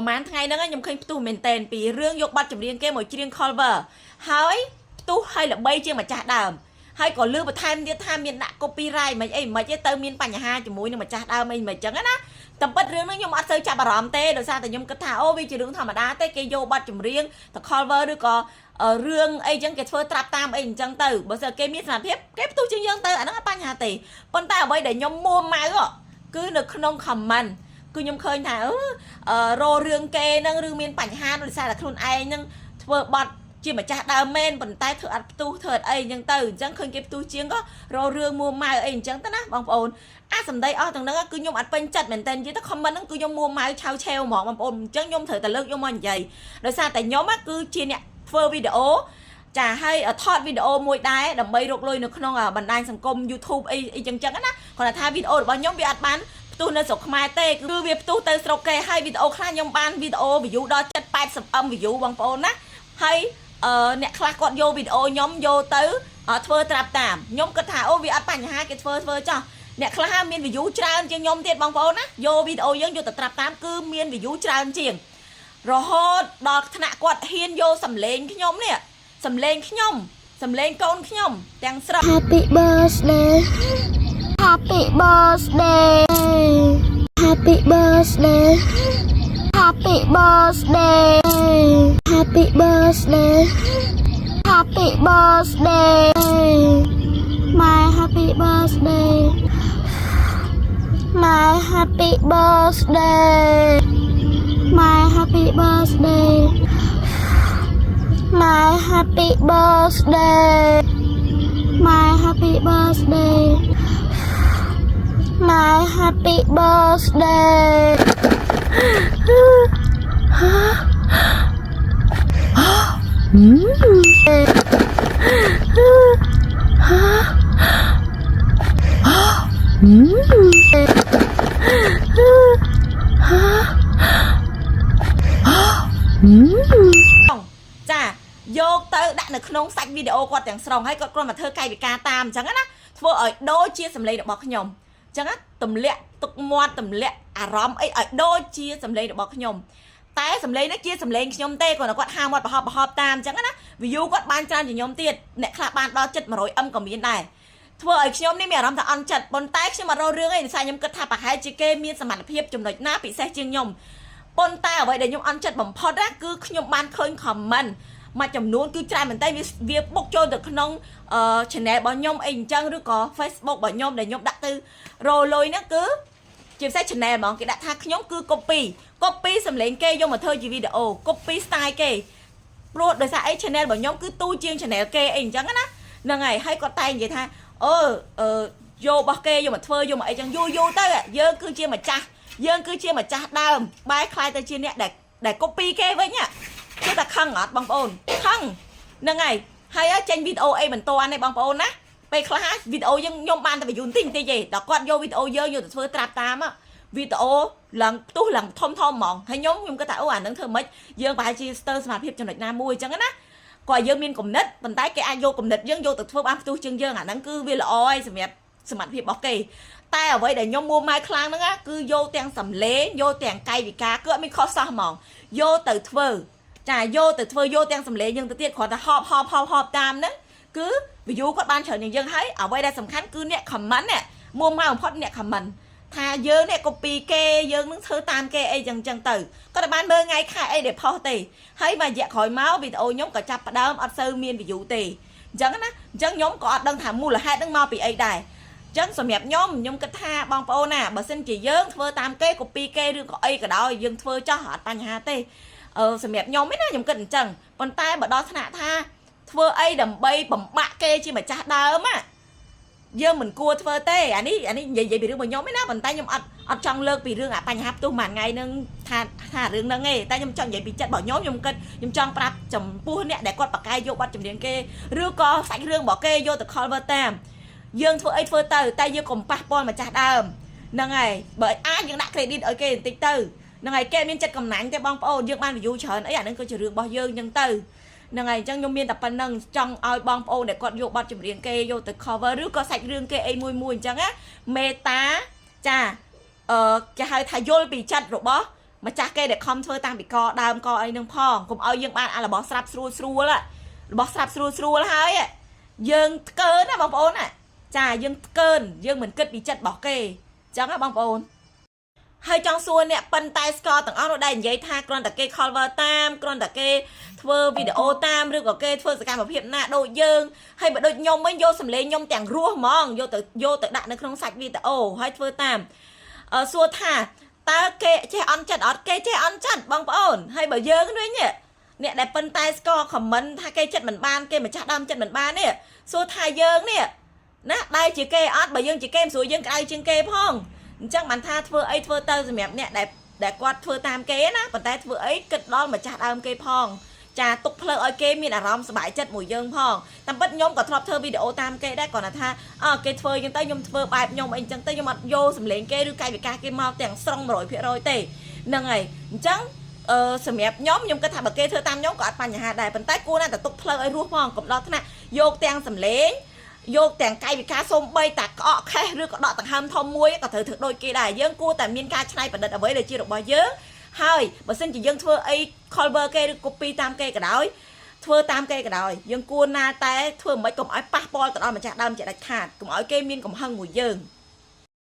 ប្រហែលថ្ងៃហ្នឹងខ្ញុំឃើញផ្ទុះមែនតែនពីរឿងយកបទចម្រៀងគេមកច្រៀង cover ហើយផ្ទុះហើយល្បីជាងម្ចាស់ដើមហើយក៏លឺបន្ថែមទៀតថាមានដាក់ copyright មិនអីមិនអីទៅមានបញ្ហាជាមួយនឹងម្ចាស់ដើមអីមិនអញ្ចឹងណាតែពិតរឿងហ្នឹងខ្ញុំអត់សូវចាប់អារម្មណ៍ទេដោយសារតែខ្ញុំគិតថាអូវាជារឿងធម្មតាទេគេយកបទចម្រៀងទៅ cover ឬក៏រឿងអីចឹងគេធ្វើត្រាប់តាមអីអញ្ចឹងទៅបើសិនគេមានសមត្ថភាពគេផ្ទុះជាងយើងទៅអាហ្នឹងអត់បញ្ហាទេប៉ុន្តែអ្វីដែលខ្ញុំមួម៉ៅគឺនៅក្នុង comment គឺខ្ញុំឃើញថាអឺរោរឿងគេហ្នឹងឬមានបញ្ហាដោយសារតែខ្លួនឯងហ្នឹងធ្វើបទជាម្ចាស់ដើមមែនប៉ុន្តែធ្វើអត់ផ្ទុះធ្វើអត់អីអញ្ចឹងទៅអញ្ចឹងឃើញគេផ្ទុះជាងក៏រោរឿងមួម៉ៅអីអញ្ចឹងទៅណាបងប្អូនអាសម្ដីអស់ទាំងហ្នឹងគឺខ្ញុំអត់ពេញចិត្តមែនតើនិយាយទៅ comment ហ្នឹងគឺខ្ញុំមួម៉ៅឆៅឆេវហ្មងបងប្អូនអញ្ចឹងខ្ញុំត្រូវតែលើកយកមកនិយាយដោយសារតែខ្ញុំគឺជាអ្នកធ្វើវីដេអូចាឲ្យថតវីដេអូមួយដែរដើម្បីរកលុយនៅក្នុងបណ្ដាញសង្គម YouTube អីអីចឹងចឹងណាគ្រាន់តែថាវីដេអូរបស់ខ្ញុំវាអត់បានផ្ទុះនៅស្រុកខ្មែរទេគឺវាផ្ទុះទៅស្រុកគេហើយវីដេអូខ្លះខ្ញុំបានវីដេអូ view ដល់7 80 M view បងប្អូនណាហើយអឺអ្នកខ្លះគាត់យកវីដេអូខ្ញុំយកទៅធ្វើត្រាប់តាមខ្ញុំគិតថាអូវាអត់បញ្ហាគេធ្វើធ្វើចោះអ្នកខ្លះមាន view ច្រើនជាងខ្ញុំទៀតបងប្អូនណាយកវីដេអូយើងយកទៅត្រាប់តាមគឺមាន view ច្រើនជាងរហូតដល់ថ្នាក់គាត់ហ៊ានយកសំឡេងខ្ញុំនេះសំឡេងខ្ញុំសំឡេងកូនខ្ញុំទាំងស្រុង Happy birthday. Happy birthday. Happy birthday. Happy birthday. Happy birthday. Happy birthday. My happy birthday. My happy birthday. My happy birthday. My happy birthday. My happy birthday. My happy birthday. ចាយកទៅដាក់នៅក្នុងសាច់វីដេអូគាត់ទាំងស្រុងហើយគាត់គ្រាន់តែធ្វើកាយវិការតាមអញ្ចឹងណាធ្វើឲ្យដូចជាសម្លេងរបស់ខ្ញុំអញ្ចឹងណាទម្លាក់ទឹកមាត់ទម្លាក់អារម្មណ៍អីឲ្យដូចជាសម្លេងរបស់ខ្ញុំតែសម្លេងនេះជាសម្លេងខ្ញុំទេគ្រាន់តែគាត់ហាមាត់ប្រហប់ប្រហប់តាមអញ្ចឹងណា view គាត់បានច្រើនជាងខ្ញុំទៀតអ្នកខ្លះបានដល់ចិត្ត 100M ក៏មានដែរធ្វើឲ្យខ្ញុំនេះមានអារម្មណ៍ថាអន់ចិត្តប៉ុន្តែខ្ញុំអត់រករឿងអីដោយសារខ្ញុំគិតថាប្រហែលជាគេមានសមត្ថភាពចំណុចណាពិសេសជាងខ្ញុំប៉ុន្តែអ្វីដែលខ្ញុំអន់ចិត្តបំផុតណាគឺខ្ញុំបានឃើញ comment មួយចំនួនគឺច្រើនមែនតើវាវាបុកចូលទៅក្នុងអឺ channel របស់ខ្ញុំអីអញ្ចឹងឬក៏ Facebook របស់ខ្ញុំដែលខ្ញុំដាក់ទៅរលុយហ្នឹងគឺជាពិសេស channel ហ្មងគេដាក់ថាខ្ញុំគឺ copy សំឡេងគេយកមកធ្វើជាវីដេអូ copy style គេព្រោះដោយសារអី channel របស់ខ្ញុំគឺទូជាង channel គេអីអញ្ចឹងណាហ្នឹងហើយហើយគាត់តែងនិយាយថាអូអឺយករបស់គេយកមកធ្វើយកមកអីចឹងយូរយូរទៅយើងគឺជាម្ចាស់យើងគឺជាម្ចាស់ដើមបែរខ្លាយទៅជាអ្នកដែលដែល copy គេវិញគឺតែខឹងអត់បងប្អូនខឹងហ្នឹងហើយហើយចេញវីដេអូអីមិនទាន់ទេបងប្អូនណាពេលខ្លះវីដេអូយើងខ្ញុំបានតែ view បន្តិចបន្តិចទេដល់គាត់យកវីដេអូយើងយកទៅធ្វើត្រាប់តាមវីដេអូឡើងផ្ទុះឡើងធំធំហ្មងហើយខ្ញុំខ្ញុំគិតថាអូអានឹងធ្វើម៉េចយើងប្រហែលជាស្ទើរសមត្ថភាពចំណុចណាមួយអញ្ចឹងណាគាត់យើងមានគំនិតប៉ុន្តែគេអាចយកគំនិតយើងយកទៅធ្វើបានផ្ទុះជាងយើងអាហ្នឹងគឺវាល្អហើយសម្រាប់សមត្ថភាពរបស់គេតែអ្វីដែលខ្ញុំមួម៉ៅខ្លាំងហ្នឹងណាគឺយកទាំងសំឡេងយកទាំងកាយវិការគឺអត់មានខុសសោះហ្មងយកទៅធ្វើចាយកទៅធ្វើយកទាំងសំឡេងយើងទៅទៀតគ្រាន់តែហប់ហប់ហប់ហប់តាមហ្នឹងគឺ view គាត់បានច្រើនជាងយើងហើយអ្វីដែលសំខាន់គឺអ្នក comment នេះមួម៉ៅបំផុតអ្នក comment ថាយើងនេះ copy គេយើងនឹងធ្វើតាមគេអីចឹងចឹងទៅគាត់តែបានមើលថ្ងៃខែអីដែលផុសទេហើយមួយរយៈក្រោយមកវីដេអូខ្ញុំក៏ចាប់ផ្ដើមអត់សូវមាន view ទេអញ្ចឹងណាអញ្ចឹងខ្ញុំក៏អត់ដឹងថាមូលហេតុនឹងមកពីអីដែរចឹងសម្រាប់ខ្ញុំខ្ញុំគិតថាបងប្អូនណាបើសិនជាយើងធ្វើតាមគេ copy គេឬក៏អីក៏ដោយយើងធ្វើចោះអត់បញ្ហាទេអឺសម្រាប់ខ្ញុំឯណាខ្ញុំគិតអញ្ចឹងប៉ុន្តែបើដល់ថ្នាក់ថាធ្វើអីដើម្បីបំបាក់គេជាម្ចាស់ដើមណាយើងមិនគួរធ្វើទេអានេះអានេះនិយាយនិយាយពីរឿងរបស់ខ្ញុំឯណាប៉ុន្តែខ្ញុំអត់អត់ចង់លើកពីរឿងអាបញ្ហាផ្ទុះមួយថ្ងៃហ្នឹងថាថារឿងហ្នឹងឯងតែខ្ញុំចង់និយាយពីចិត្តរបស់ខ្ញុំខ្ញុំគិតខ្ញុំចង់ប្រាប់ចំពោះអ្នកដែលគាត់បកកែយកបទចម្រៀងគេឬក៏សាច់រឿងរបស់គេយកទៅ cover តាមយើងធ្វើអីធ្វើទៅតែយើងកុំប៉ះពាល់ម្ចាស់ដើមហ្នឹងហើយបើអាចយើងដាក់ credit ឲ្យគេបន្តិចទៅហ្នឹងហើយគេមានចិត្តកំណាញ់ទេបងប្អូនយើងបាន view ច្រើនអីអាហ្នឹងក៏ជារឿងរបស់យើងអញ្ចឹងទៅហ្នឹងហើយអញ្ចឹងខ្ញុំមានតែប៉ុណ្្នឹងចង់ឲ្យបងប្អូនដែលគាត់យកបទចម្រៀងគេយកទៅ cover ឬក៏សាច់រឿងគេអីមួយមួយអញ្ចឹងណាមេតាចាអឺគេហៅថាយល់ពីចិត្តរបស់ ម្ចាស់គេដែលខំធ្វើតាំងពីកដើមកអីនឹងផងកុំឲ្យយើងបានអារបស់ស្រាប់ស្រួលស្រួលរបស់ស្រាប់ស្រួលស្រួលហើយយើងថ្កើណាបងប្អូនណាចាយើងថ្កើនយើងមិនគិតពីចិត្តរបស់គេអញ្ចឹងណាបងប្អូនហើយចង់សួរអ្នកប៉ិនតែស្កទាំងអស់នោះដែលនិយាយថាគ្រាន់តែគេ cover តាមគ្រាន់តែគេធ្វើវីដេអូតាមឬក៏គេធ្វើសកម្មភាពណាដូចយើងហើយបើដូចខ្ញុំវិញយកសម្លេងខ្ញុំទាំងរស់ហ្មងយកទៅយកទៅដាក់នៅក្នុងសាច់វីដេអូហើយធ្វើតាមអឺសួរថាតើគេចេះអន់ចិត្តអត់គេចេះអន់ចិត្តបងប្អូនហើយបើយើងវិញអ្នកដែលប៉ិនតែស្ក comment ថាគេចិត្តមិនបានគេម្ចាស់ដើមចិត្តមិនបាននេះសួរថាយើងនេះណាដែលជាគេអត់បើយើងជាគេមិនស្រួលយើងក្តៅជាងគេផងអញ្ចឹងបានថាធ្វើអីធ្វើទៅសម្រាប់អ្នកដែលដែលគាត់ធ្វើតាមគេណាប៉ុន្តែធ្វើអីគិតដល់ម្ចាស់ដើមគេផងចាទុកផ្លូវឲ្យគេមានអារម្មណ៍សប្បាយចិត្តមួយយើងផងតាមពិតខ្ញុំក៏ធ្លាប់ធ្វើវីដេអូតាមគេដែរគ្រាន់តែថាអើគេធ្វើអញ្ចឹងទៅខ្ញុំធ្វើបែបខ្ញុំអីអញ្ចឹងទៅខ្ញុំអត់យកសម្លេងគេឬកាយវិការគេមកទាំងស្រុង100%ទេហ្នឹងហើយអញ្ចឹងអឺសម្រាប់ខ្ញុំខ្ញុំគិតថាបើគេធ្វើតាមខ្ញុំក៏អត់បញ្ហាដែរប៉ុន្តែគួរណាស់តែទុកផ្លូវឲ្យរស់ផងកុំដល់ថ្នាក់យកទាំងសម្លេងយកទាំងកាយវិការសំបីតាក្អកខេះឬក៏ដកដង្ហើមធំមួយក៏ត្រូវធ្វើដូចគេដែរយើងគួរតែមានការច្នៃប្រឌិតអ្វីដែលជារបស់យើងហើយបើសិនជាយើងធ្វើអី cover គេឬ copy តាមគេក៏ដោយធ្វើតាមគេក៏ដោយយើងគួរណាតែធ្វើមិនកុំឲ្យប៉ះពាល់ទៅដល់ម្ចាស់ដើមជាដាច់ខាតកុំឲ្យគេមានកំហឹងមួយយើង។